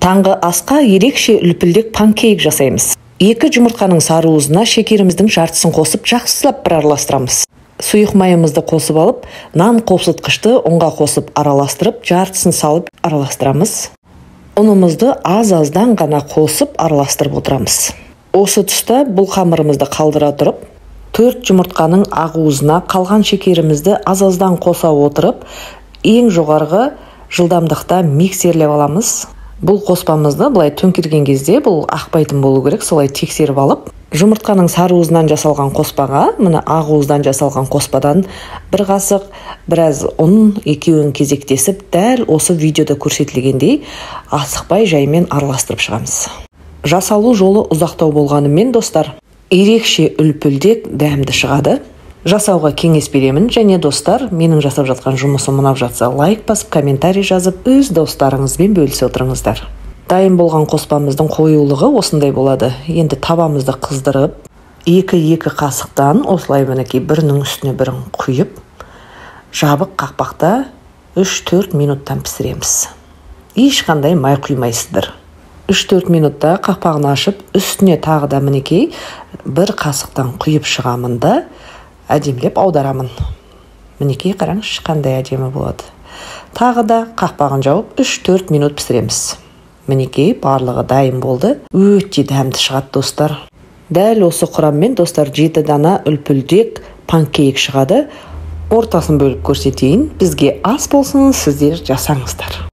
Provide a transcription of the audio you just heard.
Таңғы асқа ерекше үлпілдек панкейк жасаймыз. 2 жұмыртқаның сарыуызына шекеріміздің жартысын қосып жақсылап бір араластырамыз. Сұйық майымызды қосып алып, нан қопсытқышты ұнға қосып араластырып, жартысын салып араластырамыз. Ұнымызды аз-аздан ғана қосып араластырып отырамыз. Осы тұста бұл қамырымызды қалдыра тұрып, 4 жұмыртқаның ағуызына қалған шекерімізді аз-аздан қоса отырып, ең жоғарғы жылдамдықта миксерлеп аламыз. Бұл қоспамызды былай төңкерген кезде бұл ақпайтын болу керек, солай тексеріп алып, жұмыртқаның сарыуызынан жасалған қоспаға, мына ағуыздан жасалған қоспадан бір қасық, біраз ұн, екеуін кезектесіп, дәл осы видеода көрсетілгендей асықпай жаймен араластырып шығамыз. Жасалу жолы ұзақтау болғанымен, достар, ерекше үлпілдек дәмді шығады. Жасауға кеңес беремін. Және достар, менің жасап жатқан жұмысым ұнап жатса, лайк басып, комментарий жазып, өз достарыңызбен бөлісе отырыңыздар. Дайын болған қоспамыздың қоюлығы осындай болады. Енді табамызды қыздырып, 2-2 қасықтан осылай мінекей бірінің үстіне бірін құйып, жабық қақпақта 3-4 минуттан пісіреміз. Ешқандай май құймайсыздар. 3-4 минутта қақпағын ашып, үстіне тағы да мінекей бір қасықтан құйып шығамын да, әдемілеп аударамын. Мінекей қараңызшы, қандай әдемі болады. Тағы да қақпағын жауып 3-4 минут пісіреміз. Мінекей барлығы дайын болды. Өте дәмді шығады, достар. Дәл осы құраммен, достар, 7 дана үлпілдек панкейк шығады. Ортасын бөліп көрсетейін. Бізге ас болсын, сіздер жасаңыздар.